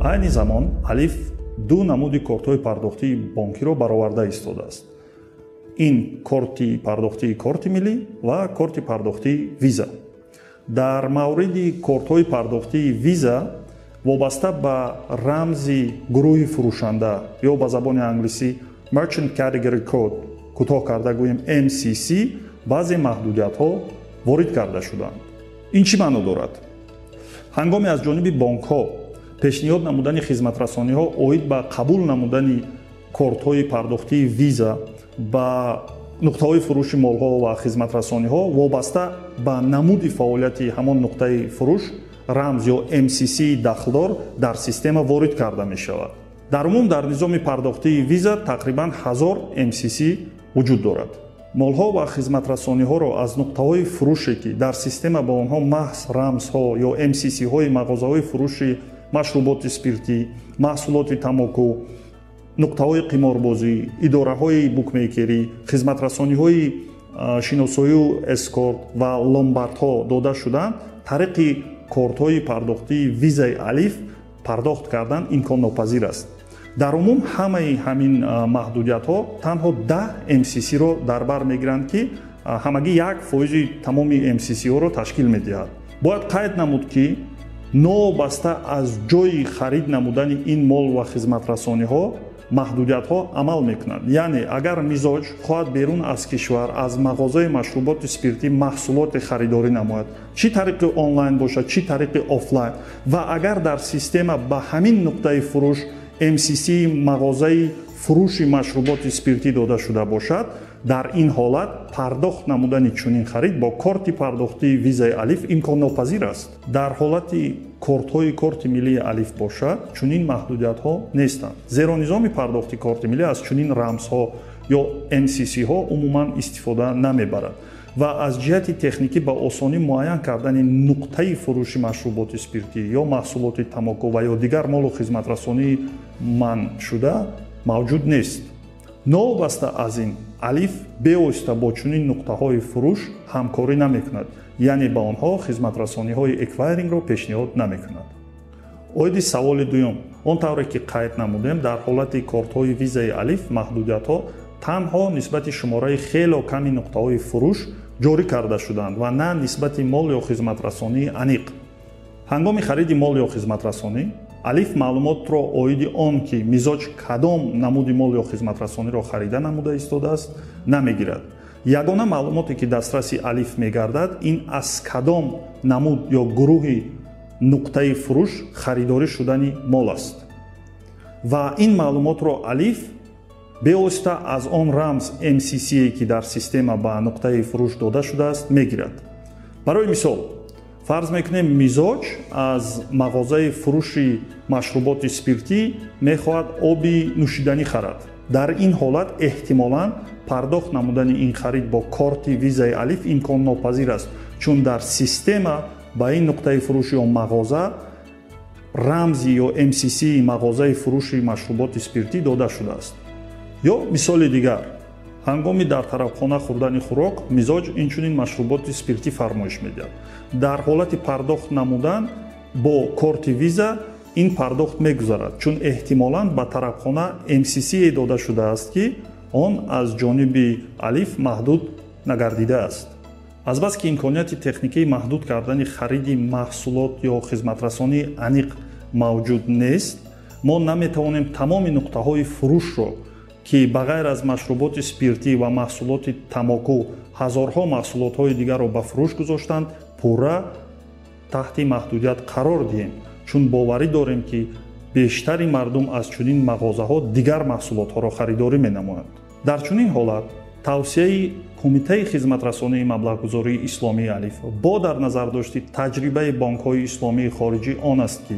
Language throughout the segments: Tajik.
Айни замон Алиф ду намуди кортҳои пардохтии бонкиро бароварда истодааст. Ин корти пардохтии Корти миллӣ ва корти пардохтии Виза. Дар мавриди кортҳои пардохтии Виза вобаста ба рамзи гурӯҳи фурӯшанда ё ба забони англисӣ Merchant Category Code, кӯтоҳ карда гӯем MCC, баъзе маҳдудиятҳо ворид карда шуданд. Ин чӣ маъно дорад? Ҳангоми аз ҷониби бонкҳо пешниҳод намудани хизматрасониҳо оид ба қабул намудани кортҳои пардохтии Виза ба нуқтаҳои фурӯши молҳо ва хизматрасониҳо, вобаста ба намуди фаъолияти ҳамон нуқтаи фурӯш рамз ё MCC дахлдор дар система ворид карда мешавад. Дар умум дар низоми пардохтии Виза тақрибан 1000 MCC вуҷуд дорад. Молҳо ва хизматрасониҳоро аз нуқтаҳои фурӯше, ки дар система ба онҳо маҳз рамзҳо ё MCC-ҳои мағозаҳои фурӯши машруботи спиртӣ, маҳсулоти тамоку, нуқтаҳои қиморбозӣ, идораҳои букмекерӣ, хизматрасониҳои шиносоию эскорт ва ломбардҳо дода шуданд, тариқи кортҳои пардохтии Визаи Алиф пардохт кардан имконнопазир аст. Дар умум ҳамаи ҳамин маҳдудиятҳо танҳо 10 MCC-ро дар бар мегиранд, ки ҳамагӣ 1% тамоми MCC-ҳоро ташкил медиҳад. Бояд қайд намуд, ки новобаста аз ҷойи харид намудани ин мол ва хизматрасониҳо маҳдудиятҳо амал мекунанд. Яъне агар мизоҷ хоҳад берун аз кишвар аз мағозаи машруботи спиртӣ маҳсулоте харидорӣ намояд, чӣ тариқи онлайн бошад, чӣ тариқи офлайн, ва агар дар система ба ҳамин нуқтаи фурӯш MCC мағозаи фурӯши машруботи спиртӣ дода шуда бошад, дар ин ҳолат пардохт намудани чунин харид бо корти пардохтии Визаи Алиф имконнопазир аст. Дар ҳолати кортҳои Корти миллии Алиф бошад, чунин маҳдудиятҳо нестанд, зеро низоми пардохти Корти миллӣ аз чунин рамзҳо ё MCC-ҳо умуман истифода намебарад ва аз ҷиҳати техникӣ ба осонӣ муайян кардани нуқтаи фурӯши машруботи спиртӣ ё маҳсулоти тамоку ва ё дигар молу хизматрасонии манъшуда мавҷуд нест. Новобаста аз ин, Алиф бевосита бо чунин нуқтаҳои фурӯш ҳамкорӣ намекунад, яъне ба онҳо хизматрасониҳои эквайрингро пешниҳод намекунад. Оиди саволи дуюм, он тавре ки қайд намудем, дар ҳолати кортҳои Визаи Алиф маҳдудиятҳо танҳо нисбати шумораи хело ками нуқтаҳои фурӯш ҷорӣ карда шуданд ва на нисбати мол ё хизматрасонии аниқ. Ҳангоми хариди мол ё хизматрасонӣ Алиф маълумотро оиди он, ки мизоҷ кадом намуди мол ё хизматрасониро харида намуда истодааст, намегирад. Ягона маълумоте, ки дастраси Алиф мегардад, ин аз кадом намуд ё гурӯҳи нуқтаи фурӯш харидорӣ шудани мол аст ва ин маълумотро Алиф бевосита аз он рамз MCC, ки дар система ба нуқтаи фурӯш дода шудааст, мегирад. Барои мисол, фарз мекунем, мизоҷ аз мағозаи фурӯши машруботи спиртӣ мехоҳад оби нӯшиданӣ харад. Дар ин ҳолат эҳтимолан пардохт намудани ин харид бо корти Визаи Алиф имконнопазир аст, чун дар система ба ин нуқтаи фурӯш ё мағоза рамзи ё MCC мағозаи фурӯши машруботи спиртӣ дода шудааст. Ё мисоли дигар, ҳангоми дар тарабхона хӯрдани хӯрок мизоҷ инчунин машруботи спиртӣ фармоиш медиҳад. Дар ҳолати пардохт намудан бо корти Виза ин пардохт мегузарад, чун эҳтимолан ба тарабхона MCC дода шудааст, ки он аз ҷониби Алиф маҳдуд нагардидааст. Азбаски имконияти техникии маҳдуд кардани хариди маҳсулот ё хизматрасонии аниқ мавҷуд нест, мо наметавонем тамоми нуқтаҳои фурӯшро, ки ба ғайр аз машруботи спиртӣ ва маҳсулоти тамоку ҳазорҳо маҳсулотҳои дигарро ба фурӯш гузоштанд, пурра таҳти маҳдудият қарор диҳем, чун боварӣ дорем, ки бештари мардум аз чунин мағозаҳо дигар маҳсулотҳоро харидорӣ менамоянд. Дар чунин ҳолат тавсияи Кумитаи хизматрасонии маблағгузории исломии Алиф бо дар назардошти таҷрибаи бонкҳои исломии хориҷӣ он аст, ки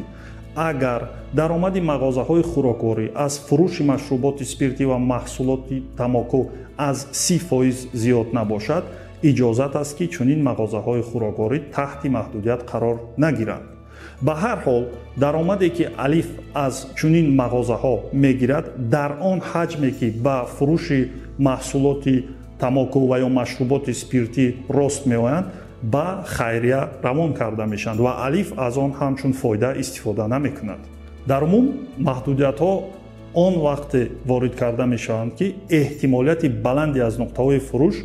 агар даромади мағозаҳои хӯрокворӣ аз фурӯши машруботи спиртӣ ва маҳсулоти тамоку аз 30% зиёд набошад, иҷозат аст, ки чунин мағозаҳои хӯрокворӣ таҳти маҳдудият қарор нагиранд. Ба ҳар ҳол, даромаде, ки Алиф аз чунин мағозаҳо мегирад, дар он ҳаҷме, ки ба фурӯши маҳсулоти тамоку ва ё машруботи спиртӣ рост меоянд, ба хайрия равон карда мешаванд ва Алиф аз он ҳамчун фоида истифода намекунад. Дар умум маҳдудиятҳо он вақте ворид карда мешаванд, ки эҳтимолияти баланде аз нуқтаҳои фурӯш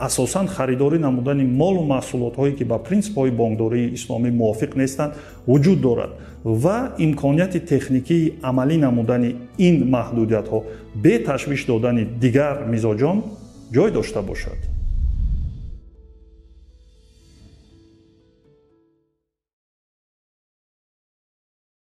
асосан харидорӣ намудани молу маҳсулотҳое, ки ба принсипҳои бонкдории исломӣ мувофиқ нестанд, вуҷуд дорад ва имконияти техникии амалӣ намудани ин маҳдудиятҳо бе ташвиш додани дигар мизоҷон ҷой дошта бошад.